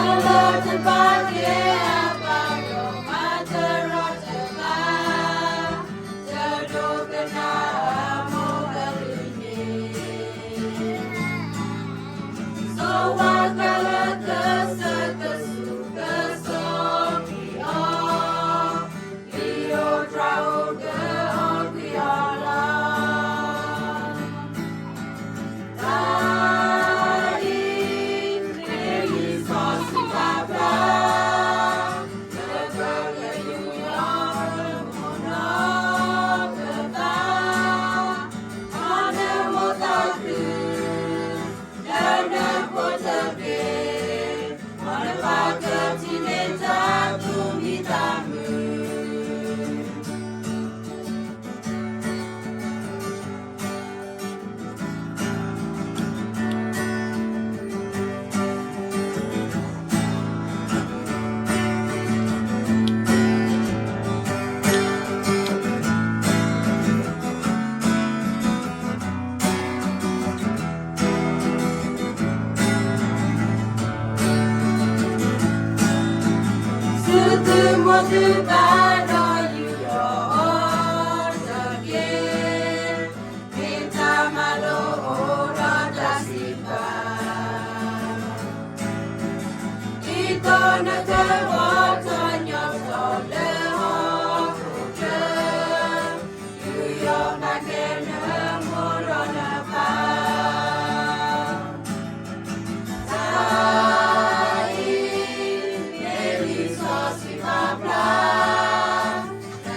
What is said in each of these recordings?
လၢတဘၣ်ကဲအဘၣ်ဒီးမၤတရီတပါ, တဒိကနၣ်အမိၢ်ကလုၢ်န့ၣ်, စီၤဝါကလၢကစၢၢ်ကဆူၣ်ကစီၤကွံာ်အီၤ, လံာ်ဧိၤတြၤဧိၤကအီၣ်ကွံာ်အီၤလီၤ. တၢ်အံၤ မ့ၢ်လံာ်စီဆှံပာ်ဖျါ, လၢပကယူးယီၣ်ပမိၢ်ဒီးပပၢ်, အီၤနမိၢ်သးခု လၢနဖိတဘ့ၣ်, မ်နဘၣ်ကထံၣ်န့ၢ်တၢ်သူၣ်မံသးမုာ်. သုသုမိၢ်သုပၢ်ဒီးယူးယီၣ်အီၤတက့ၢ်, မ့ၢ်တၢ်မၤလိအိၣ်ဒီးတၢ်စံးပာ်, ဒ်သိးနကဘီၣ်ထီၣ်ညီထီၣ်လၢဟီၣ်ခိၣ်ချၢ, ယူးယီၣ်ဘၣ်ကဲနမိၢ်ဒီးနပၢ်, တၢ်အံၤ မ့ၢ်လံာ်စီဆှံပာ်ဖျါ, လၢ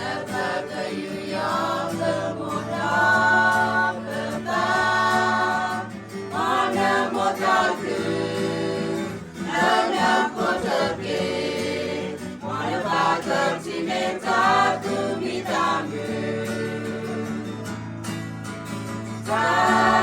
ပကယူးယီၣ်ပမိၢ်ဒီးပပၢ်, မ်နမိၢ်သးခု လၢနဖိတဘ့ၣ်, မ်နဘၣ်ကထံၣ်န့ၢ်တၢ်သူၣ်မံသးမုာ်. တၢ်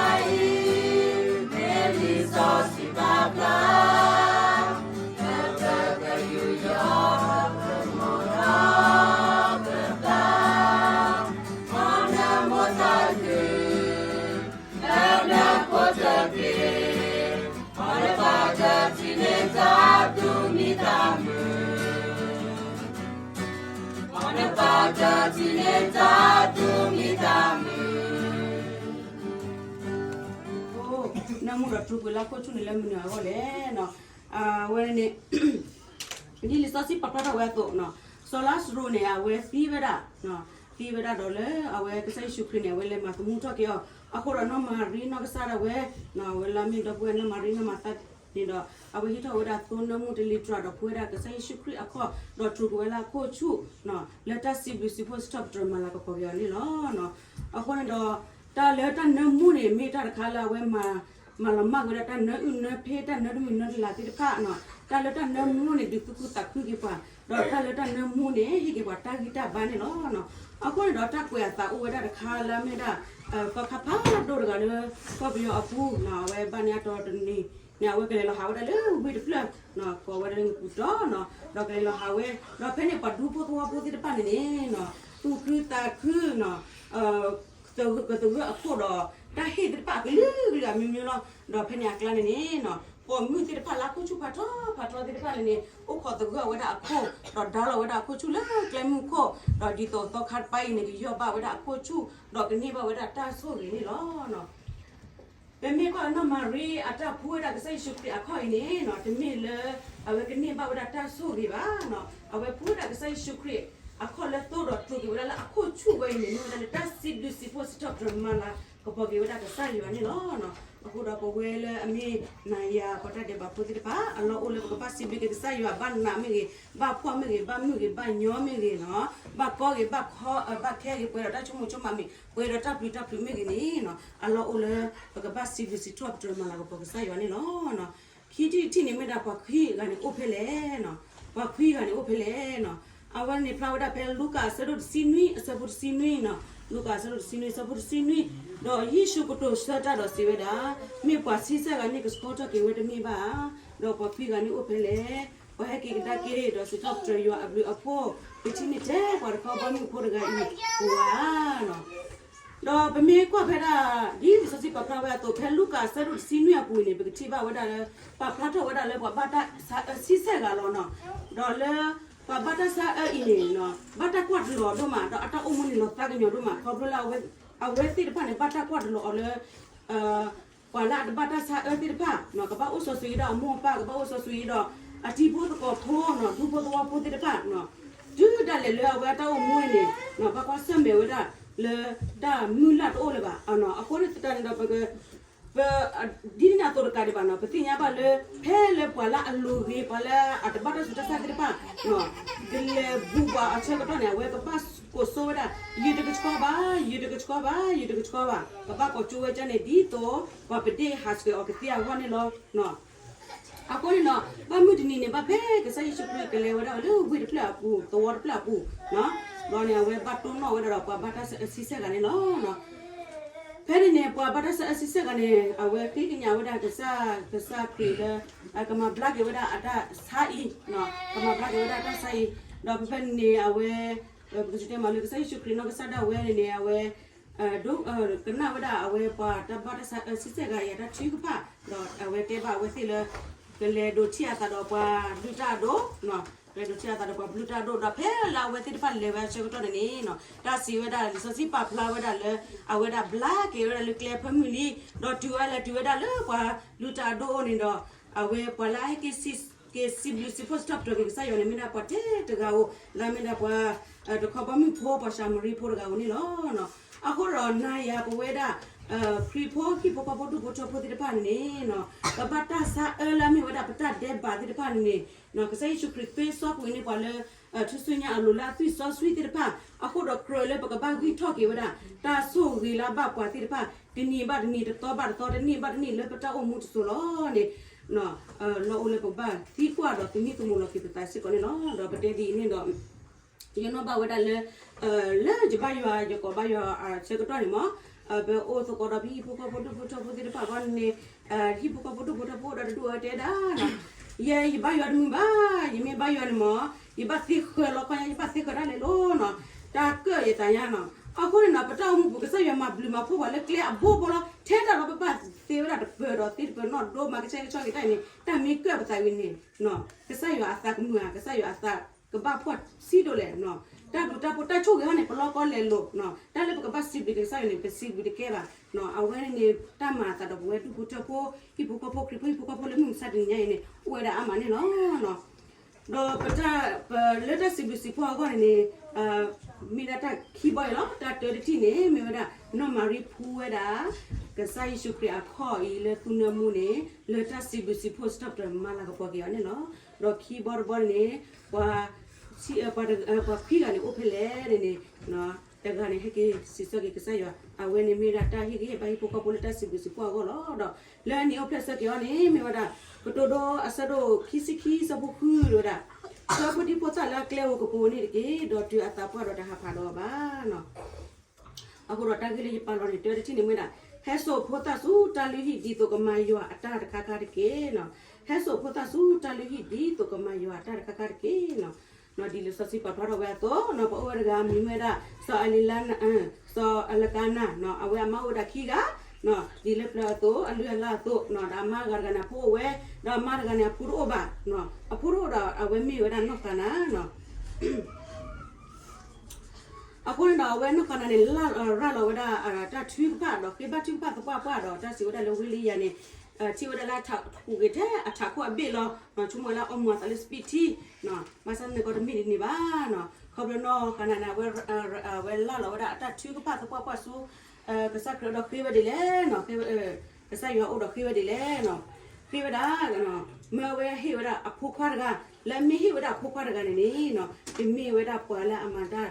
အံၤ မ့ၢ်လံာ်စီဆှံပာ်ဖျါ, လၢပကယူးယီၣ်ပမိၢ်ဒီးပပၢ်, မ်နမိၢ်သးခု လၢနဖိတဘ့ၣ်, မ်နဘၣ်ကထံၣ်န့ၢ်တၢ်သူၣ်မံသးမုာ်, မ်နဘၣ်ကထံၣ်န့ၢ်တၢ်သူၣ်မံသးမုာ်. နၢမူဒီးတြူာ်ကွံာ်လၢခိၣ်ဆူၣ်န့ၣ်လၢမနုၤအဂီၢ်လဲၣ်နီၤ, အဝဲန့ၣ် ဒ်လံာ်စီဆှံပာ်ဖျါထီၣ်ဝဲအသိးနီၤ, စီၤလါစရူးန့ၣ် အဝဲသံဝဲဒၣ်, သံဝဲဒၣ်ဒီးလၢအဝဲကစၢ်ယ့ၣ်ၡူးခရံာ်န့ၣ် အဝဲလဲၤမၤသမူထီၣ်က့ၤအီၤ, အဃိဒီးနီၢ်မၤရံနီၢ်ကစၢ်ဒၣ်ဝဲ, အဝဲလၢအမ့ၢ်ဒီပုၢ်ဝဲၢ်နီၢ်မၤရံနီၢ်မၤသၤန့ၣ်ဒီး အဝဲဟံးထီၣ်ဝဲဒၣ်သိနၢမူတလံၤတြၢ်ဒီး ဖှူဝဲဒၣ်ကစၢ်ယ့ၣ်ၡူးခရံာ်အခီၣ်, ဒီးတြူာ်ကွံာ်ဝဲလၢအခိၣ်ဆူၣ်, လၢတၢ်စံးဘျုးစံးဖှိၣ်စံးထီၣ်ပတြၢၤမၤလၤကပီၤက့ၤအီၤန့ၣ်လီၤ. အဃိန့ၣ်ဒီး တၢ်လၢတၢ်နၢမူန့ၣ် မ့ၢ်တၢ်တခါလၢအဝဲမၤ မၤလီၤမၢ်ကွံာ်ဝဲဒၣ်တၢ်နၢအုၣ်နၢဖဲ တၢ်နၢတမုာ်နၢတလၤသ့ၣ်တဖၣ်နီၤ, တၢ်လၢတၢ်နၢမူန့ၣ် ဒုးသူၣ်ခုသးခုက့ၤပှၤ, ဒီးတၢ်လၢတၢ်နၢမူန့ၣ် ဟ့ၣ်က့ၤပှၤတၢ်ဂံၢ်တၢ်ဘါန့ၣ်လီၤ. အဃိန့ၣ်ဒီးတၢ်ကွဲးအသးအိၣ်ဝဲဒၣ်တခါလၢအမ့ၢ်ဒၣ် သီခါဖးဒိၣ်တဂၤလၢ ကီၢ်ပယီၤအပူၤနီၤ, အဝဲဘၣ်န့ၢ်အတီတနံၤန့ၣ် အဝဲကလဲၤလီၤဟးဝဲဒၣ်လၢဝ့ၢ်တဖျၢၣ်, ကိးဝဲဒၣ်လၢနပူၤတီၤနီၤ, ဒီးကလဲၤလီၤဟးဝဲ, ဒီးဖဲန့ၣ်ပှၤဒူဖိသဝီဖိသ့ၣ်တဖၣ်န့ၣ်န့ၣ် သူၣ်ခုသးခုနီၤ ကသဂၢၢ်အခိၣ်ဒီး တၢ်ဟ့ၣ်သ့ၣ်တဖၣ်အကလုာ်ကလုာ်အမျိုးမျိုးလီၤ. ဒီးဖဲန့ၣ်အကျါန့ၣ်န့ၣ် ပိာ်မုၣ်သ့ၣ်တဖၣ်လၢအခိၣ်ဆူၣ်ဖးထီဖးထီသ့ၣ်တဖၣ်န့ၣ်န့ၣ် အိၣ်ခိးသဂၢၢ်ဝဲဒၣ်အခိၣ်, ဒီးဒါလီၤဝဲဒၣ်အခိၣ်ဆူၣ်လၢကျဲမုၢ်ခိၣ်, ဒီးဒ်သိးသီခါတပၤအံၤန့ၣ် ကယီၢ်ဘၣ်ဝဲဒၣ်အခိၣ်ဆူၣ်, ဒီးကန့ၢ်ဘၣ်ဝဲဒၣ်တၢ်ဆိၣ်ဂ့ၤန့ၣ်လီၤ. ပမ့ၢ်ကွၢ်နီၢ်မၤရံအတၢ်ဖှူဝဲဒၣ်ကစၢ်ယ့ၣ်ၡူးခရံာ်အခီၣ်အံၤန့ၣ် တမ့ၢ်လၢ အဝဲကန့ၢ်ဘၣ်ဝဲဒၣ်တၢ်ဆိၣ်ဂ့ၤဘၣ်. အဝဲဖှူဝဲဒၣ်ကစၢ်ယ့ၣ်ၡူးခရံာ်အခီၣ်လၢသိဒီးတြူာ်က့ၤဝဲဒၣ်လၢအခိၣ်ဆူၣ်ဝဲအံၤန့ၣ် မ့ၢ်ဝဲဒၣ်လၢတၢ်စံးဘျုးစံးဖှိၣ်စံးထီၣ်ပတြၢၤမၤလၤကပီၤက့ၤဝဲဒၣ်ကစၢ်ယွၤန့ၣ်လီၤ. အဃိဒီးပဝဲလၢအမ့ၢ်နၤယၤပှၤတၢ်ဒဲးဘးဖိသ့ၣ်တဖၣ် အလီၢ်အိၣ်လၢပကဘၣ်စံးဘျုးက့ၤကစၢ်ယွၤ ဘၣ်နးမ့ၢ်ဂ့ၤ, ဘၣ်ဖှီၣ်မ့ၢ်ဂ့ၤ, ဘၣ်မုာ်ဂ့ၤ, ဘၣ်ညီမ့ၢ်ဂ့ၤနီၤ, ဘၣ်ကီဂ့ၤ, ဘၣ်ခဲဂ့ၤ, ပှဲၤဒီးတၢ်ဆိကမိၣ်ဆိကမးမ့ၢ်, ပှဲၤဒီးတၢ်ပျံၤတၢ်ဖုးမ့ၢ်ဂ့ၤန့ၣ် အလီၢ်အိၣ်လၢ ပကဘၣ်စံးဘျုးစံးထီၣ်ပတြၢၤမၤလၤကပီၤကစၢ်ယွၤန့ၣ်လီၤ. ခံထံၣ်တထံၣ်န့ၣ် မ့ၢ်ဒၣ်ပှၤခွံဂၤန့ၣ်အိၣ်ဖဲလဲၣ်နီၤ, ပှၤခွံဂၤန့ၣ်အိၣ်ဖဲလဲၣ်နီၤ. အဝဲန့ၣ်ဖျါဝဲဒၣ်ဖဲလူၤကၣ်အဆၢဒိၣ်တဆံနွံ အဆၢဖိတဆံနွံနီၤ, လူၤကၣ်အဆၢဒိၣ်တဆံနွံ အဆၢဖိတဆံနွံ, ဒီးယ့ၣ်ၡူးကတိၤဆၢတၢ်ဒီးစံးဝဲဒၣ်, မ့ၢ်ပှၤဆံဆဲဂၤန့ၣ်ကဆှီထီၣ်က့ၤဝဲတမ့ၢ်ဘၣ်ဧါ, ဒီးပှၤခွံဂၤန့ၣ်အိၣ်ဖဲလဲၣ်. ပှၤဟဲက့ၤကဒါက့ၤ ဒီးစံးထီၣ်ပတြၢၤယွၤအဘျုးအဖှိၣ်, ပထံၣ်န့ၢ်ထဲပှၤတခီဘီမုၢ်ဖိတဂၤအံၤ အိၣ်ဧါနီၤ. ဒီးပမ့ၢ်ကွၢ်ဖဲဒၣ် ဒ်လံာ်စီဆှံပာ်ဖျါဝဲအသိး ဖဲလူၤကၣ်အဆၢဒိၣ်တဆံနွံအပူၤအံၤန့ၣ် ပကထံၣ်ဘၣ်ဝဲဒၣ်လၢ ပာ်ဖျါထီၣ်ဝဲဒၣ်လၢပှၤဘၣ်တၢ်ဆါအၢဆံဆဲၣ်ဂၤလီၤနီၤ. ဒီးလၢပှၤဘၣ်တၢ်ဆါအၢအံၤန့ၣ် ဘၣ်တၢ်ကွၢ်တလီၤအီၤဒိၣ်မး ဒီးအတၢ်အိၣ်မူန့ၣ်လီၤသးကညီၤဒိၣ်မး ခီဖျိလၢ အဝဲသ့ၣ်တဖၣ်န့ၣ် ဘၣ်တၢ်ကွၢ်တလီၤအီၤလၢ ပှၤလၢအတဘၣ်တၢ်ဆါအၢသ့ၣ်တဖၣ် ကဘၣ်အိၣ်စီၤစုၤအံၤဒီးအမိၢ်အပၢ် ကဘၣ်အိၣ်စီၤစုၤအံၤဒီး အတံၤဖိသကိးဖိနီၤ ဒူဖိသဝီဖိသ့ၣ်တဖၣ် တုၤဒၣ်လဲာ်လၢအဝဲအတၢ်အိၣ်မူအံၤန့ၣ် ဘၣ်ကွၢ်ဆၢၣ်မဲာ်ဝဲဒၣ်လၢတၢ်မုၢ်လၢ်တအိၣ်လၢၤဘၣ်. အဃိန့ၣ်သတးန့ၣ်ဒီး ပ ဒ်န့ၣ်အသိးတကးဒံးဘၣ်နီၤ ပသ့ၣ်ညါဘၣ်လၢ ဖဲလၢပှၤလၢအလိၤဂ့ၤ ပှၤလၢအတဘၣ်တၢ်ဆူးတၢ်ဆါသ့ၣ်တဖၣ် ကလဲၤဘူးပှၤအဆၢကတီၢ်န့ၣ် အဝဲကဘၣ်ကိးဆိဝဲဒၣ် ယတကဆှီဘၣ် ယတကဆှီဘၣ် ယတကဆှီဘၣ် ကဘၣ်ကိးကၠိဝဲကၠၢန့ၣ် ဒ်သိး ပှၤပဒ့ၣ်ဟးဆှဲးအီၤကသ့အဂီၢ်န့ၣ်လီၤ. အဃိန့ၣ်နီၤ ဘၣ်မုၢ်တနံၤန့ၣ် ဘၣ်ဖဲကစၢ်ယ့ၣ်ၡူးခရံာ်ကလဲၤဝဲဒၣ်လၢဝ့ၢ်တဖျၢၣ်အပူၤ သဝီတဖျၢၣ်အပူၤ ဘျီန့ၣ် အဝဲဘၣ်တိၢ်နီၣ်ဝဲဒၣ်ဒီးပှၤဘၣ်တၢ်ဆါအၢဆံဆဲၣ်ဂၤန့ၣ်လီၤ. ဖဲန့ၣ်န့ၣ် ပှၤဘၣ်တၢ်ဆါအၢဆံဆဲၣ်ဂၤန့ၣ် အဝဲဃ့ကညးဝဲဒၣ်ကစၢ် ကစၢ်ခရံာ်လၢ ကမၤဘျါက့ၤဝဲဒၣ်အတၢ်ဆါအံၤ ကမၤဘျါက့ၤဝဲဒၣ်အတၢ်ဆါအံၤ ဒီးဖဲဖဲန့ၣ်န့ၣ် အဝဲ ပကတဲမးလၢကစၢ်ယ့ၣ်ၡူးခရံာ်နီၢ်ကစၢ်ဒၣ်ဝဲန့ၣ်န့ၣ် အဝဲ ဒိကနၣ်ဝဲဒၣ်အဝဲပှၤတၢ်ဘၣ်တၢ်ဆါအၢဆံဆဲၣ်ဂၤအံၤအတၢ်ထုကဖၣ် ဒီးအဝဲတဲဘၣ်အဝဲသ့ၣ်လၢ ကလဲၤဒိးထံၣ်အသးဒီးပှၤလုၢ်တၢ်အဒိၣ် ကလဲၤဒိးထံၣ်အသးဒီးပှၤလုၢ်တၢ်အဒိၣ် ဒီးဖဲလၢအဝဲသ့ၣ်တဖၣ်လဲၤဝဲအဆၢကတီၢ်န့ၣ်န့ၣ် တၢ်စံးဝဲဒၣ်လံာ်စီဆှံပာ်ဖျါဝဲဒၣ်လၢ အဝဲဒၣ်ဘျါက့ၤဝဲဒၣ်လၢကျဲဖၢမုၢ်လံ ဒီးတုၤဝဲလဲၤတုၤဝဲဒၣ်လၢပှၤလုၢ်တၢ်အဒိၣ်အအိၣ်န့ၣ်ဒီး အဝဲပှၤလၢအဟဲက့ၤ က့ၤစံးဘျုးစံးဖှိၣ်စံးထီၣ်ပတြၢၤက့ၤကစၢ်ယွၤန့ၣ် မ့ၢ်ဒၣ်ပှၤတဲတဂၤဧိၤ လၢမ့ၢ်ဒၣ်ပှၤ တခီဘီမုၢ်ဖိ ပှၤၡၤမရံဖိတဂၤဧိၤန့ၣ်လီၤ. အဃိဒီးနၤယၤပဝဲဒၣ် ခရံာ်ဖိဟံၣ်ဖိဃီဖိဒူၣ်ဖိထၢဖိသ့ၣ်တဖၣ်န့ၣ်န့ၣ် ပဘၣ်တၢ်ဆါအၢလၢအမ့ၢ်ဝဲဒၣ်ပတၢ်ဒဲးဘးသ့ၣ်တဖၣ်န့ၣ်န့ၣ် ကစၢ်ယ့ၣ်ၡူးခရံာ်သ့စီကွံာ်န့ၢ်ပှၤလၢ ထူၣ်စုညါအလိၤလၢအသွံၣ်စီဆှံသ့ၣ်တဖၣ် အဃိဒီးကြၢးလၢပကဘၣ်ဂံၢ်ထီၣ်က့ၤဝဲဒၣ် တၢ်ဆိၣ်ဂ့ၤလၢအဘၣ်ပှၤသ့ၣ်တဖၣ် တနံၤဘၣ်တနံၤ တသီဘၣ်တသီ တနံၣ်ဘၣ်တနံၣ်လၢပတၢ်အိၣ်မူတစိၤလီၤန့ၣ် လီၤအိၣ်လၢပဘၣ်သံကွၢ်ဒီးသမံသမိးလီၤက့ၤပသးစ့ၢ်ကီးန့ၣ်လီၤ. ဒီးပတဲဒ်အံၤန့ၣ်ဒီး ယနီၣ်ဘၣ်ဝဲဒၣ်လၢ လၢယဘါယွၤ ယကိးဘါယွၤအဆၢကတီၢ်န့ၣ်မး ပအိၣ်သကိးဒီးပဟံၣ်ဖိဃီဖိဒူၣ်ဖိထၢဖိသ့ၣ်တဖၣ်အဂီၢ်န့ၣ် ဟံၣ်ဖိဃီဖိဒူၣ်ဖိထၢဖိအိၣ်ဒီးတဒူၣ်အတဲဒၣ်နီၤ ယဲယဘါယွၤတမုာ်ဘၣ် ယမ့ၢ်ဘါယွၤန့ၣ်မး ယဘၣ်သ့ဃၢၤလီၤခီညါ ယဘၣ်သ့ဃၢၤဒၣ်လဲာ်လီၤနီၤ တၢ်ကၢၣ်ယသးညါနီၤ အဃိန့ၣ်နီၤ ပတၢ်အိၣ်မူပူၤ ကစၢ်ယွၤမၤဘျုးမၤဖှိၣ်ပှၤလၢကျဲအဘိဘိလီၤ ထဲတၢ်လီၤပဘၣ်သ့ဝဲဒၣ်တပၢၤဒီးသ့တပၢၤနီၣ်ဒိမၤကဆှဲကဆှီက့ၤတၢ်အံၤန့ၣ် တၢ်မ့ၢ်ကၢၣ်ပသးဝံၤန့ၣ် ကစၢ်ယွၤအသးကမုာ်ဧါ ကစၢ်ယွၤအသးကဘၣ်ဖှီၣ်ဆံးဒိၣ်လဲၣ် တၢ်ဘျုးတၢ်ဖှိၣ်တၢ်ဆိၣ်ဂ့ၤဟီန့ၣ် ပလီၢ်ကီလဲၤလိာ် တၢ်လၢပကဘၣ်စံးဘျုးက့ၤကစၢ်ယွၤန့ၣ် ပစံးဘျုးတကဲဘၣ် အဝဲန့ၣ်န့ၣ် တၢ်မၤအသးဒီးပဝဲဒူၣ်ဖိထၢဖိ ဟံၣ်ဖိဃီဖိ ခရံာ်ဖိဟံၣ်ဖိဃီဖိလၢမုၢ်မဆါတနံၤညါအံၤန့ၣ် အိၣ်ဝဲဒၣ်အါမးန့ၣ်လီၤ. ဒီးပတၢ် ပလၢတၢ်စံးဘျုးစံးဖှိၣ်အဂီၢ်န့ၣ်န့ၣ် မ့ၢ်ဒၣ်တၢ်ခံဘီအံၤလီၤ. တၢ်တၢတထံၣ်န့ၣ် မ့ၢ်ဝဲဒၣ် နီၢ်မၤရံဖှူဝဲဒၣ် ကစၢ်ယ့ၣ်ၡူးခရံာ်အခီၣ်အံၤလၢသူၣ်နၢမူန့ၣ် လၢတၢ်စံးဘျုးစံးဖှိၣ်စံးထီၣ်ပတြၢၤမၤလၤကပီၤက့ၤအီၤန့ၣ်လီၤ. ဒီးခံဘီတဘီန့ၣ် ပှၤ ပှၤခွံဂၤန့ၣ်အိၣ်ဖဲလဲၣ်န့ၣ်န့ၣ် တဂၤန့ၣ် ဟဲက့ၤစံးဆၢက့ၤကစၢ်ယွၤ အဝဲန့ၣ်မ့ၢ်ဒၣ်တၢ်ဟ့ၣ်ဂံၢ်ဟ့ၣ်ဘါဟံၣ်ဖိဃီဖိလၢတၢ်စံးဘျုးစံးဖှိၣ်အဂီၢ်လီၤ. ဒီးလၢအနံၤအိၣ်ဖျဲၣ်ဆၢက့ၤအီၤန့ၣ် မ့ၢ်ဝဲဒၣ် ကတိၤဒိအဆၢဒိၣ်ခံဆံခံ ဆၢဖိဃုဝဲဒၣ် ဆှၢဖိဒံဖိသၣ်လၢအကျဲဧိၤကပူၤန့ၣ်တက့ၢ်. ဒီးတုၤအသးပှၢ်ဒီးတဟးဖးဒီးအီၤဘၣ်နီၤ. အဃိဒီးတၢ်ဂ့ၢ်လၢယပာ်လီၤန့ၣ် တၢတထံၣ်န့ၣ်မ့ၢ်ဒၣ် ဟဲစိာ်ဖိသၣ်ဆူတၢ်လုၢ်ဟံၣ် ဒ်သိးကမၤယွၤအတၢ်တခါခါတက့ၢ်နီၤ. ဟဲစိာ်ဖိသၣ်ဆူတၢ်လုၢ်ဟံၣ် ဒ်သိးကမၤယွၤအတၢ်တခါခါတက့ၢ်နီၤ. ဒ်လံာ်စီဆှံပာ်ဖျါထီၣ်ဝဲအသိးနီၤ ပအိၣ်ဝဲတဂၤမံၤမ့ၢ်ဝဲဒၣ် စီၤအလံလါ စီၤအလကါနၤနီၤ အဝဲအမါအိၣ်ဝဲဒၣ်ခံဂၤ ဒ်လၢပျၢၤအသိး အလုၢ်အလၢ်အသိးနီၤ ဒီးအမါဂၤတဂၤန့ၣ် အဖိအိၣ်ဝဲ ဒီးအမါတဂၤန့ၣ် အဖိတအိၣ်ဘၣ်နီၤ အဖိတအိၣ်ဒီး အဝဲမ့ၢ်ဝဲဒၣ်နီၢ်ဃၤနၤနီၤ အဃိန့ၣ်ဒီး အဝဲနီၢ်ဃၤနၤန့ၣ် ရၤလီၤဝဲဒၣ် တၢ်ထုကဖၣ်ဒီး ဃ့ဘါထုကဖၣ်သပှၢ်ပှၢ်ဒီး တၢ်စံးဝဲဒၣ်လၢဝံလံယၤန့ၣ် ထံၣ်ဝဲဒၣ်လၢအထးခိၣ်ဂ့ၤထဲ အထးခိၣ်အဘ့ၣ်လီၤ. ဆိကမိၣ်ဝဲလၢအီမူၤအသးလၢစပံးထံ ဘၣ်ဆၣ်န့ၣ်ကီးတမ့ၢ်ဒ်န့ၣ်ဘၣ်နီၤ. ခီဖျိနီၢ်ဃၤနၤန့ၣ် အဝဲရၤလီၤဝဲဒၣ်အတၢ်ထုကဖၣ်သပှၢ်ပှၢ်ဆူ ကစၢ်ခရံာ်ဒီးဃ့ဝဲဒ်လဲၣ်နီၤ ကစၢ်ယွၤအိၣ်ဒီးဃ့ဝဲဒ်လဲၣ်နီၤ ဃ့ဝဲဒၣ် မၢဝဲဟ့ၣ်ဝဲဒၣ်အဖိခွါတဂၤ လၢအမ့ၢ်ဟ့ၣ်ဝဲဒၣ်အဖိခွါတဂၤန့ၣ်န့ၣ်နီၤ ကမ့ၢ်ဝဲဒၣ်ပှၤလၢအမၤတၢ်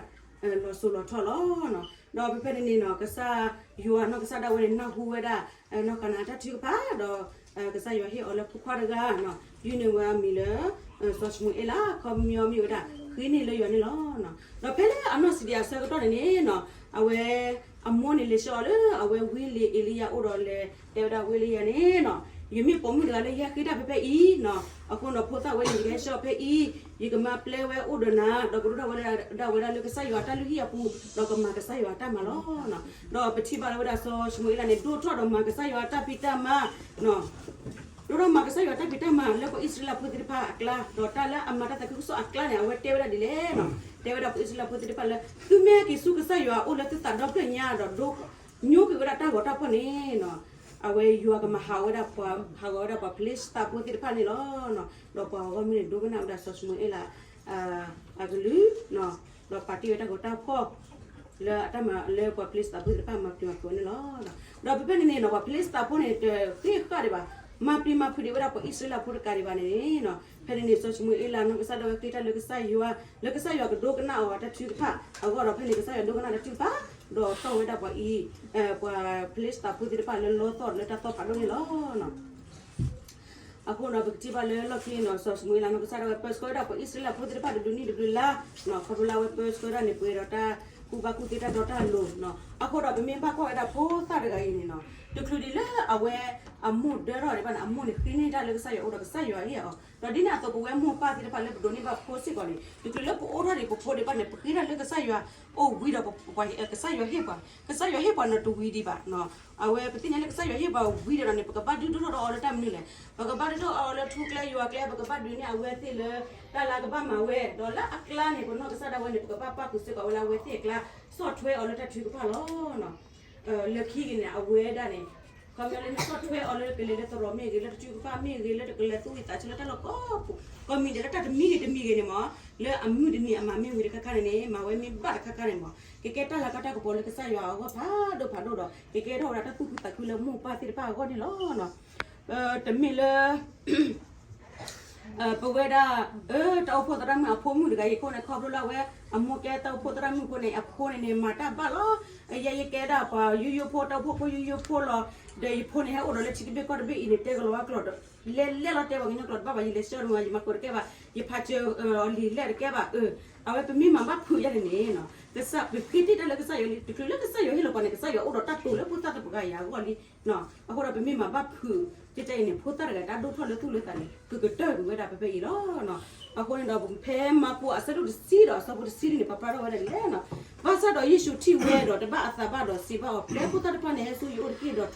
လီၤစိၤလီၤထီလီၤနီၤ. ဒီးဖဲဖဲန့ၣ်န့ၣ်နီၤ ကစၢ်ယွၤနီၢ်ကစၢ်ဒၣ်ဝဲန့ၣ် နၢ်ဟူဝဲဒၣ် နီၢ်ဃၤနၤတၢ်ထုကဖၣ်ဒီး ကစၢ်ယွၤဟ့ၣ်အီၤလၢဖိခွါတဂၤနီၤ ယုၢ်န့ၢ်ဝဲအမံၤလၢ စီၤၡမူၤအ့လး ခီပညီမ့ၢ်ဝဲဒၣ် ဃ့န့ၢ်လၢယွၤန့ၣ်လီၤ. ဒီးဖဲလၢအနီၢ်စံးဒံးအဆၢကတီၢ်န့ၣ်န့ၣ်နီၤ အဝဲ အမိၢ်န့ၣ်လဲၤဆှၢအီၤလၢ အဝဲဝံလံအ့လံယၤအိၣ်ဒီးလဲၤတဲဝဲဒၣ်ဝံလံယၤန့ၣ်နီၤ ယမ့ၢ်ပိာ်မုၣ်တဂၤလၢယဟဲဃ့တၢ်ဖဲဖဲအံၤနီၤ, အဃိဒီးဖိသၣ်ဝဲန့ၣ် ယကဟဲဆှၢဖဲအံၤ, ယကမၤပျဲဝဲအိၣ်ဒီးနၤ, ဒီးကဒိၣ်ထီၣ်ဝဲဒၣ်ဝဲဒၣ်လၢကစၢ်ယွၤအတၢ်လုၢ်ဟံၣ်အပူၤ, ဒီးကမၤကစၢ်ယွၤအတၢ်မၤလီၤ. ဒီးပထံၣ်ဘၣ်လၢဝဲဒၣ်စီၤၡမူၤအ့လးန့ၣ် ဒိၣ်ထီၣ်ဒီးမၤကစၢ်ယွၤအတၢ်ဖံးတၢ်မၤ ဒိၣ်ထီၣ်မၤကစၢ်ယွၤတၢ်ဖံးတၢ်မၤလၢပှၤအံၣ်စရ့လးဖိသ့ၣ်တဖၣ်အကျါ, ဒီးတၢ်လၢအမၤတၢ်သးခုကစီၣ်အကျါန့ၣ် အဝဲတဲဝဲဒၣ်ဒ်လဲၣ်နီၤ, တဲဝဲဒၣ်ပှၤအံၣ်စရ့လးဖိသ့ၣ်တဖၣ်လၢ သုမ့ၢ်က့ၤဆူကစၢ်ယွၤအအိၣ်လၢသုသးဒီဖျၢၣ်ညါဒီးဒိ ညိကွံာ်ဝဲဒၣ်တၢ်ဂီၤတၢ်ဖီၣ်န့ၣ်နီၤ, အဝဲယွၤကမၤဟးဂီၤဝဲဒၣ်ပှၤ ဟးဂီၤဝဲဒၣ်ပှၤဖလ့ၡသးဖိသ့ၣ်တဖၣ်န့ၣ်လီၤ. ဒီးပှၤဂီၢ်မုၢ်န့ၣ် ဒိကနၣ်ဝဲဒၣ်စီၤၡမူၤအ့လး အကလုၢ်, ဒီးပာ်တ့ၢ်ဝဲတၢ်ဂီၤတၢ်ဖီၣ် လၢအတၢ်မၤလၢပှၤဖလ့ၡသးဖိသ့ၣ်တဖၣ်မၤပျံၤမၤဖုးအီၤန့ၣ်လီၤ. ဒီးဖဲဖဲန့ၣ်န့ၣ်နီၤ ပှၤဖလ့ၡသးဖိန့ၣ် တဃ့ၢ်ဃာ်ဒံးဘၣ်, မၤပျံၤမၤဖုးဒံးဝဲဒၣ်ပှၤအံၣ်စရ့လးဖိတကးဒံးဘၣ်န့ၣ်နီၤ, ဖဲန့ၣ်န့ၣ် စီၤၡမူၤအ့လးနီၢ်ကစၢ်ဒၣ်ဝဲဃ့တၢ်လၢကစၢ်ယွၤ, လၢကစၢ်ယွၤကဒိကနၣ်အီၤတၢ်ထုကဖၣ်အဂီၢ်ဒီး ဖဲန့ၣ်ကစၢ်ယွၤဒိကနၣ်တၢ်ထုကဖၣ်, ဒီးတီၢ်ဝဲဒၣ်ပှၤအံၤ ပှၤဖလ့ၡသးဖိသ့ၣ်တဖၣ်လၢလီသီၣ်လၢတၢ်သီၣ်ဖးဒိၣ်န့ၣ်လီၤ. အဃိဒီးပကထံၣ်ဘၣ်လၢလီၢ်ခံန့ၣ် စီၤၡမူၤအ့လးနီၢ်ကစၢ်ဒၣ်ဝဲပၢဆှၢဝဲဒၣ်ပှၤအံၣ်စရ့လးဖိသ့ၣ်တဖၣ်တဘျုးနံၣ်တဘျုးလါ, ခီဖျိလၢအဝဲပၢဆှၢဒၣ်န့ၣ် ပှဲၤဒီးတၢ်ကူၣ်ဘၣ်ကူၣ်သ့တၢ်တီတၢ်လိၤ, အဃိဒီးပမ့ၢ်ဘၣ်ကွၢ်ဝဲဒၣ်ဖိသၣ်တဂၤအံၤန့ၣ်နီၤ, တချုးဒံးလၢအဝဲအမိၢ်ဒၢထီၣ်ဒံးဘၣ်န့ၣ် အမိၢ်န့ၣ်ဃ့န့ၢ်တၢ်လၢကစၢ်ယွၤအအိၣ်ဒီးကစၢ်ယွၤဟ့ၣ်အီၤ, ဒီးဒ်န့ၣ်အသိးပဝဲမိၢ်ပၢ်သ့ၣ်တဖၣ်လၢပဒိးန့ၢ်ဘၣ်ဖိစ့ၢ်ကီးန့ၣ် တချုးလၢပအိၣ်ထီၣ်ဒံးပဖိဒံးဘၣ်န့ၣ် ပဃ့တၢ်လၢကစၢ်ယွၤအိၣ်ဝံၤဒီး ကစၢ်ယွၤဟ့ၣ်ပှၤ, ကစၢ်ယွၤဟ့ၣ်ပှၤနီတဝံၤဒံးဘၣ်, အဝဲပသ့ၣ်ညါလၢကစၢ်ယွၤဟ့ၣ်ပှၤဝံၤဒီးန့ၣ် ပကဘၣ်ဒုးဒိၣ်ထီၣ်ဒီးအီၤလၢတၢ်မနုၤလဲၣ်, ပကဘၣ်ဒုးဒိၣ်အီၤလၢထူကျဲယွၤကျဲ, ပကဘၣ်ဒုးန့ၢ်အဝဲသ့ၣ်လၢတၢ်လၢအကဘၣ်မၤဝဲ, ဒီးလၢအကျါန့ၣ် ပနီၢ်ကစၢ်ဒၣ်ဝဲန့ၣ် ပကဘၣ်ပၣ်ဃုာ်စ့ၢ်ကီးဝဲလၢအဝဲသ့ၣ်အကျါ, ဆီၣ်ထွဲအီၤလၢတၢ်ထုကဖၣ်လီၤ. လၢခံက့ၤန့ၣ် အဝဲဒၣ်န့ၣ် ခီဖျိလၢနဆီၣ်ထွဲအီၤလၢကလဲၤလၢသရိာ်မ့ၢ်ဂ့ၤ, လၢတၢ်ထုကဖၣ်မ့ၢ်ဂ့ၤ, လၢတကလဲၤသူၣ်ဝံသးဆၢလၢတၢ်လီၢ်ကိးပူၤ, ကိးမံၤဒဲးလၢတၢ်တမံဂ့ၤတမံဂ့ၤန့ၣ်မး, လၢအမုၢ်တနံၤအမၤမ့ၢ်ဝံၤတခါခါန့ၣ်န့ၣ် မၤဝဲမ့ၢ်ဘၣ်တခါခါန့ၣ်မး, ကကဲတၢ်လၤကၢ်တၢ်ကပီၤလၢကစၢ်ယွၤအဂီၢ်ဖးဒိၣ်ဖးဒိၣ်ဒီး ကကဲထီၣ်ဝဲဒၣ်တၢ်သူၣ်ခုသးခုလၢမိၢ်ပၢ်သ့ၣ်တဖၣ်အဂီၢ်န့ၣ်လီၤ. တမ့ၢ်လၢ ပဝဲဒၣ် တၢ်အိၣ်ဖှိၣ်သရၣ်မုၣ်အဖိမုၣ်တဂၤအံၤအဃိန့ၣ် ခီဖျိလၢအဝဲအမိၢ်ကဲတၢ်အိၣ်ဖှိၣ်သရၣ်မုၣ်အဃိန့ၣ် အဖိန့ၣ်န့ၣ် မၤတၢ်ဘၣ်လီၤ. ယဲယကဲဒၣ်ပှၤယိယိဖိ တၢ်အိၣ်ဖှိၣ်ဖိယိယိဖိလီၤ. ဒီးယဖိန့ၣ် ဟဲအိၣ်ဒီးလၢထံတဘ့ၣ်ကီၢ်တဘ့ၣ်အံၤန့ၣ် တဲကလီၤဝဲကျိာ်ဒီး လဲၤလဲၤလီၤ တဲပှၤကညီကျိာ်တဘၣ်ဘၣ်, ယလဲၤဆှၢတမၤ ယမၤကိးတကဲဘၣ်, ယဖးစၢၤအီၤလံာ်လဲၢ်တကဲဘၣ်. အဝဲပမ့ၢ်မၤဘၣ်ဖုးယဲန့ၣ်န့ၣ် ကစၢ်ပဃ့တ့ၢ်တၢ်လၢကစၢ်ယွၤလံ, တချုးလၢကစၢ်ယွၤဟ့ၣ်လီၤပှၤန့ၣ် ကစၢ်ယွၤအိၣ်ဒီးတၢ်တိာ်လၢဖိသၣ်တပှၤဂၤအံၤအဂီၢ်လံ. အဃိဒီးပမ့ၢ်မၤဘၣ်ဖုး ကဲကဲအံၤန့ၣ် ဖိသၣ်တဂၤတၢ်ဒိၣ်ထီၣ်လၢသူၣ်လၢသးန့ၣ် ကကတၢၢ်ကွံာ်ဝဲဒၣ်ဖဲဖဲအံၤလီၤ. အဃိန့ၣ်ဒီး ဖဲမၢ်ကူးအဆၢဒိၣ်တဆံဒီးအဆၢဖိတဆံန့ၣ် ပာ်ဖျါထီၣ်ဝဲဒၣ်ဒ်လဲၣ်နီၤ, ဘၣ်ဆၣ်ဒီးယ့ၣ်ၡူးထံၣ်ဝဲဒီးတဘၣ်အသးဘၣ်ဒီးစံးဘၣ်အီၤ, ပျဲဖိသၣ်တဖၣ်န့ၣ် ဟဲဆူယအိၣ်တက့ၢ်ဒီးတြီတဂ့ၤ.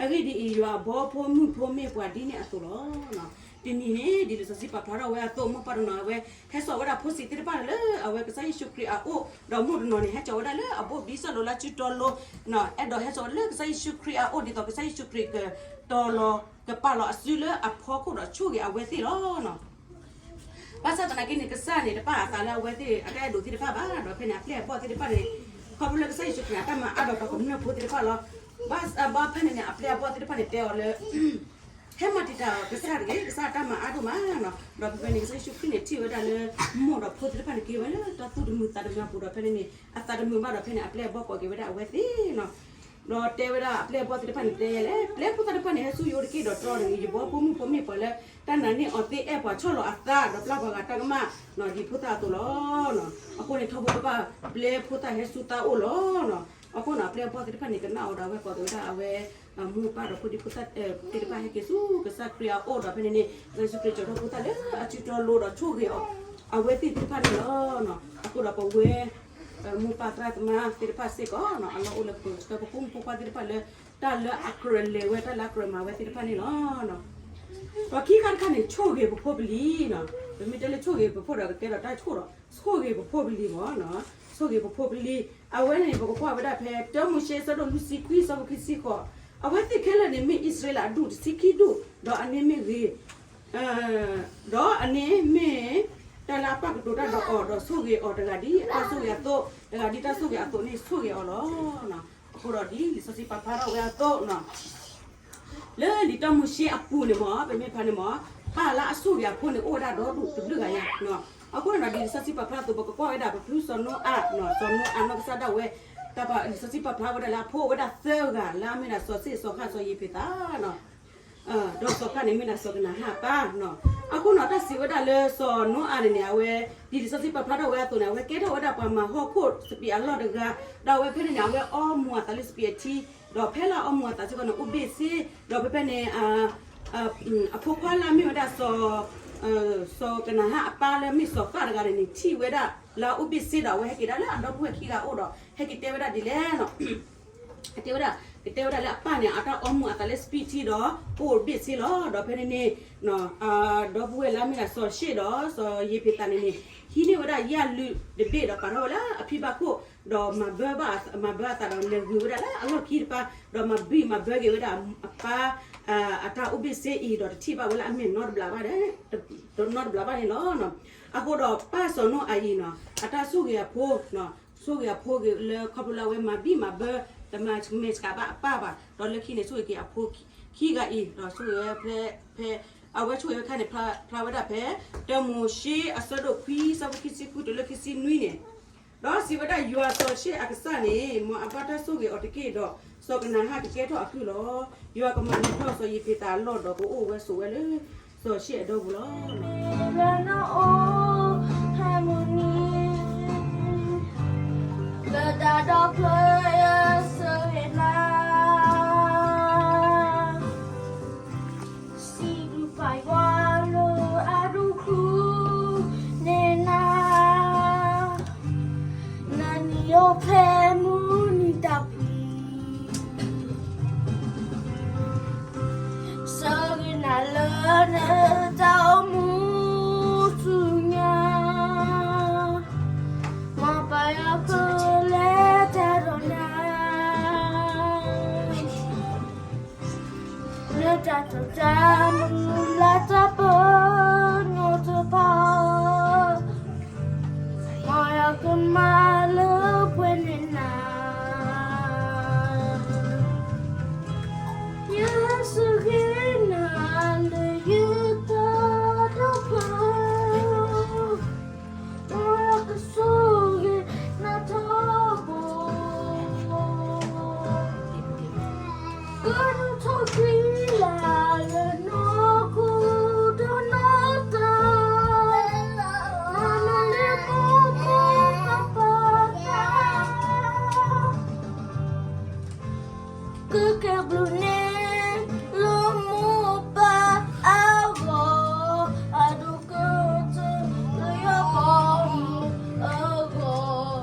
အဂ့ၢ်ဒ်အံၤ, ယွၤအဘီဖိမုၣ်ဖိမ့ၢ်ပှၤဒ်န့ၣ်အသိးလီၤ. တနံၤန့ၣ် ဒ်လံာ်စီဆှံပာ်ဖျါထီၣ်ဝဲအသိး မိၢ်ပၢ်တနီၤဝဲ ဟဲစိာ်ဝဲဒၣ်ဖိဆံးသ့ၣ်တဖၣ်လၢအဝဲကစၢ်ယ့ၣ်ၡူးခရံာ်အအိၣ်, ဒီးမိၢ်တနီၤန့ၣ် ဟဲစိာ်ဝဲဒၣ်လၢအဘိၣ်ဘံၣ်စၢ်လိလၢအစုတီလိ, အဲၣ်ဒိးဟဲစိာ်ဝဲဒၣ်လၢကစၢ်ယ့ၣ်ၡူးခရံာ်အအိၣ် ဒ်သိးကစၢ်ယ့ၣ်ၡူးခရံာ်ကတီၤလီၤ ကပာ်လီၤအစုလၢအဖီခိၣ်ဒီးဆိၣ်ဂ့ၤအဝဲသ့ၣ်လီၤ. ဘၣ်ဆၣ်သနာ်က့န့ၣ် ကစၢ်န့ၣ် တပာ်အသးလၢအဝဲသ့ၣ်အတၢ်အဲၣ်ဒိးသ့ၣ်တဖၣ်ဘၣ်, ဒီးဖဲန့ၣ် အပျဲၢ်အဘီၣ်သ့ၣ်တဖၣ်န့ၣ် ခီဖျိလၢကစၢ်ယ့ၣ်ၡူးခရံာ်အတၢ်မၤအါဒီးပှၤကမျၢၢ်ဖိသ့ၣ်တဖၣ်လီၤ. ဘၣ်ဆၣ်ဘၣ်ဖဲန့ၣ်န့ၣ် အပျဲၢ်အဘီၣ်သ့ၣ်တဖၣ်န့ၣ် တဲအီၤလၢ ဟဲမၤတံာ်တာ်ကစၢ်တဂ့ၤ, ကစၢ်အတၢ်မၤအါဒိၣ်မးနီၤ. ဒီးဖဲဖဲန့ၣ် ကစၢ်ယ့ၣ်ၡူးခရံာ်န့ၣ် ထံၣ်ဝဲဒၣ်လၢ မိၢ်ဒီးဖိသ့ၣ်တဖၣ်န့ၣ် က့ၤဝဲလၢတၢ်သူၣ်တမုာ်သးတမုာ်အပူၤဒီး ဖဲန့ၣ်န့ၣ် အသးတမုာ်ဘၣ်ဒီး ဖဲန့ၣ် အပျဲၢ်အဘီၣ်ကိးက့ၤဝဲဒၣ်အဝဲသ့ၣ်နီၤ. ဒီးတဲဝဲဒၣ်အပျဲၢ်အဘီၣ်သ့ၣ်တဖၣ်န့ၣ် တဲယဲလဲၣ်, ပျဲဖိသၣ်တဖၣ်န့ၣ် ဟဲဆူယအိၣ်တက့ၢ်ဒီးတြီတဂ့ၤ, ယဘီဖိမုၣ်ဖိမ့ၢ်ပှၤလၢ တၢ်နာ်န့ၢ်အီၤသ့ အဲၣ်ပှၤဆီၣ်လီၤအသး ဒီးပျၢ်ပှၤဂၤတၢ်ကမၣ် ဒ်ဖိသၣ်အသိးလီၤ. အဃိန့ၣ် ထီဘိပဘၣ်ပျဲဖိသၣ်ဟဲဆူသးအိၣ်လီၤ. အဃိန့ၣ် အပျဲၢ်အဘီၣ်သ့ၣ်တဖၣ်န့ၣ် ကနၣ်အီၤဒီး အဝဲကိးက့ၤဝဲဒၣ်အဝဲ မိၢ်ပၢ်ဒီးဖိဒံဖိသၣ်သ့ၣ်တဖၣ် ဟဲက့ၤဆူကစၢ်ခရံာ်အအိၣ်ဒီး ဖဲန့ၣ်န့ၣ် ကစၢ်ယ့ၣ်ၡူးခရံာ် ကၠီၤထီၣ်ဖိသၣ်လၢအစုတီလိဒီးဆိၣ်ဂ့ၤအီၤ အဝဲသ့ၣ်သ့ၣ်တဖၣ်န့ၣ်လီၤ. အဃိဒီးပဝဲ မိၢ်ပၢ်သရၣ်သမါသ့ၣ်တဖၣ်စ့ၢ်ကီး အလီၢ်အိၣ်လၢပဆှၢပဖိမုၣ်ဖိခွါသ့ၣ်တဖၣ်လၢ တၢ်လၢအကြၢးလဲၤဝဲ တၢ်လၢအကြၢးမၤဝဲသ့ၣ်တဖၣ်န့ၣ်လီၤ. ဒီးခံခါတခါန့ၣ် ဆိၣ်ဂ့ၤပဖိပလံၤနီၤ. ပမ့ၢ်တဲလၢဆိၣ်ဂ့ၤပဖိဒီး ကကဲဒီးတၢ်ဆိၣ်ဒီး ဆိၣ်ဂ့ၤပဖိပလံၤမ့ၢ်နီၤ. ဆိၣ်ဂ့ၤပဖိပလံၤ အဝဲန့ၣ် ပကကွၢ်ဝဲဒၣ်ဖဲ တၢမိၤၡ့ အဆၢဒိၣ်လွံၢ်ဆံခွံ အဆၢဖိခံဆံဃိး, အဝဲသ့ၣ်ခဲလၢာ်န့ၣ် မ့ၢ်အံၣ်စရ့လးအဒူၣ်တဆံခံဒူၣ်, ဒီးအန့ၣ်မ့ၢ်ဂ့ၤ ဒီးအန့ၣ်မ့ၢ် တၢ်လၢအပာ်ကတိၤတၢ်ဒီးအီၤ ဒီးဆိၣ်ဂ့ၤအီၤတဂၤဒ်အတၢ်ဆိၣ်ဂ့ၤအသိး, တဂၤဒ်တၢ်ဆိၣ်ဂ့ၤအသိးန့ၣ်ဆိၣ်ဂ့ၤအီၤလီၤ. အဃိဒီးဒ်လံာ်စီဆှံပာ်ဖျါထီၣ်ဝဲအသိးနီၤ, လၢလံာ်တၢမိၤၡ့အပူၤန့ၣ်မ့ၢ် ပမ့ၢ်ဖးန့ၣ်မ့ၢ် ပၢ်လၢအဆိၣ်ဂ့ၤအဖိန့ၣ် အိၣ်ဝဲဒၣ်ဒီဒူၣ်တဘျုးဂၤညါ. အဃိန့ၣ်ဒီး ဒ်လံာ်စီဆှံပာ်ဖျါအသိး ပကကွၢ်ဝဲဒၣ် ပဖုစီၤနိအၤ, စီၤနိအၤနီၢ်ကစၢ်ဒၣ်ဝဲ တၢ်ပာ်လံာ်စီဆှံပာ်ဖျါဝဲဒၣ်လၢအဖိအိၣ်ဝဲဒၣ်သၢဂၤ လၢအမ့ၢ်ဒၣ်စီၤၡ့ၣ်, စီၤဃၣ်, စီၤယ့ၤဖ့းသး ဒီးစီၤဃၣ်န့ၣ်မ့ၢ်ဒၣ်စီၤကနၤဧၣ်အပၢ်. အဃိန့ၣ် တၢ်စံးဝဲဒၣ်လၢ စီၤနိအၤန့ၣ်န့ၣ် အဝဲ ဒ်လံာ်စီဆှံပာ်ဖျါထီၣ်ဝဲအသိးန့ၣ် အဝဲကဲထီၣ်ဝဲဒၣ်ပှၤမၤဟီၣ်ခိၣ်စပံးအလီၢ်တဂၤ, ဒီးအဝဲဖဲန့ၣ်န့ၣ် အဝဲအီမူၤအသးလၢစပံးအထံ ဒီးဖဲလၢအအီမူၤအသးစ့ၢ်ကီးန့ၣ် အိၣ်ဘ့ၣ်ဆ့, ဒီးဖဲဖဲန့ၣ် အဖိခွါလၢအမ့ၢ်ဝဲဒၣ် စီၤကနၤဧၣ်အပၢ်လၢမ့ၢ်စီၤဃၣ်တဂၤန့ၣ်န့ၣ် ထံၣ်ဝဲဒၣ်လၢအအိၣ်ဘ့ၣ်ဆ့ဒီး အဝဲဟဲက့ၤဒၣ်လၢအဒီပုၢ်ဝဲၢ်ခံဂၤအအိၣ်ဒီး ဟဲက့ၤတဲဝဲဒၣ်ဒ်လဲၣ်န့ၣ် တဲဝဲဒၣ်, ကတဲဝဲဒၣ်လၢအပၢ်န့ၣ် အတၢ်အီမူၤအသးလၢ စပံးထံဒီး အိၣ်ဘ့ၣ်ဆ့လီၤ. ဒီးဖဲန့ၣ်န့ၣ် ဒီပုၢ်ဝဲၢ်လၢအမ့ၢ်ဒၣ်စီၤၡ့ၣ်ဒီး စီၤယ့ၤဖ့းသးန့ၣ်န့ၣ် ဟံးန့ၢ်ဝဲဒၣ်ယၣ်လုးတဘ့ၣ်ဒီးပာ်ထီၣ်ဝဲလၢအဖံဘၣ်ခိၣ်, ဒီးမၤဘၢဘၣ်, မၤဘၢအသးဒီးလဲၤဂုာ်ဝဲဒၣ်လၢအလီၢ်ခံတပၤ, ဒီးမၤဘံၣ်မၤဘၢက့ၤဝဲဒၣ်အပၢ် အတၢ်အိၣ်ဘ့ၣ်ဆ့အံၤဒီးတထံၣ်ဘၣ်ဝဲလၢအမဲာ်နီတဘျီဘၣ်, နီတဘျီဘၣ်န့ၣ်လီၤ. အဃိဒီးပၢ်စီၤနိအၤအံၤန့ၣ် အတၢ်ဆိၣ်ဂ့ၤအဖိ ဆိၣ်ဂ့ၤအဖိဂ့ၤလၢခီဖျိလၢအဝဲမၤဘံၣ်မၤဘၢ တမၤမဲာ်ဆှးဘၣ်အပၢ်ဘၣ်, ဒီးလၢခံန့ၣ်ဆိၣ်ဂ့ၤက့ၤအဖိခံဂၤအံၤ ဒီးဆိၣ်ဂ့ၤဝဲဖဲ, ဖဲ, အဝဲဆိၣ်ဂ့ၤဝဲခါန့ၣ် ဖျါဝဲဒၣ်ဖဲ တၢမိၤၡ့အဆၢဒိၣ်ခွံ ဆၢဖိခံဆံဃုတုၤလၢခံဆံနွံန့ၣ်, ဒီးစံးဝဲဒၣ် ယွၤစီၤၡ့ၣ်အကစၢ်န့ၣ် မ်အဘၣ်တၢ်ဆိၣ်ဂ့ၤအီၤတက့ၢ်, ဒီးစီၤကနၤဧၣ်ကကဲထီၣ်အကုၢ်လီၤ. ယွၤကမၤနၢၤထီၣ်စီၤယ့ၤဖ့းသးအလီၢ်ဒီးကအိၣ်ဝဲဆိးဝဲလၢစီၤၡ့ၣ်အဒီပူၤလီၤ. လၢတၢ်ဒီဖျၢၣ်အဆၢက့ၤနၤ စံးဘျုးပာ်ယွၤလၢအဒိၣ်ဃုာ်န့ၢ်နၤ, နနံၤအိၣ်ဖဲမုၢ်နံၤတၢ်ဖှံ, ဆၢဂ့ၤနၤလၢနတၢ်အိၣ်မူဆူညါ, မ်ပၢ်ယွၤကလဲၤတၢ်ဒီးနၤ လၢတၢ်တိာ်တၢ်မုၢ်လၢ်တၢ်ပညိၣ်တဖၣ်, မ်ယွၤကမၤလၢပှဲၤန့ၢ်နၤ, ယဆၢဂ့ၤနၤလၢယတၢ်ဒီဖျၢၣ် မ်ယွၤကဆိၣ်ဂ့ၤနၤထီဘိ, ကဒုးထီၣ်ဃံလၤလၢနီၢ်ခိဒီးနီၢ်သး, မၤနၢၤလၢမိၢ်မိၢ်ပၢ်ပၢ်တၢ် ကကဲဘျုးန့ၢ်လၢမိၢ်ပၢ်အဂီၢ်, အဒိကတၢၢ်လၢယွၤ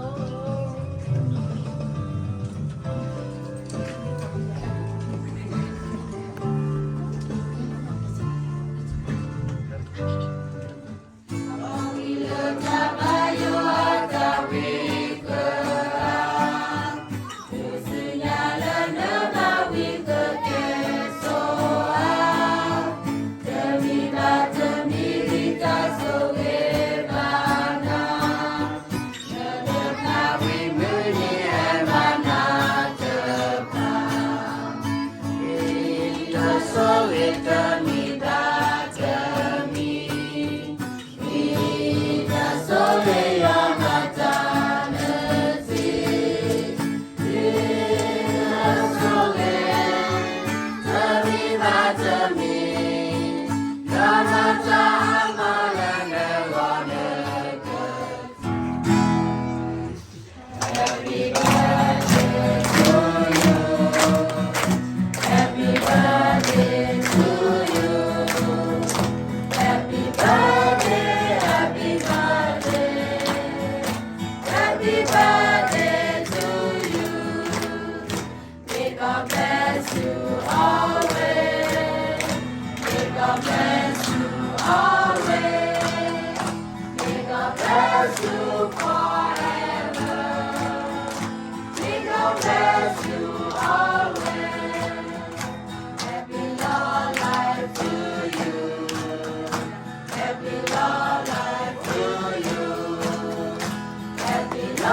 ဘီမုၢ်အဂီၢ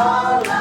်.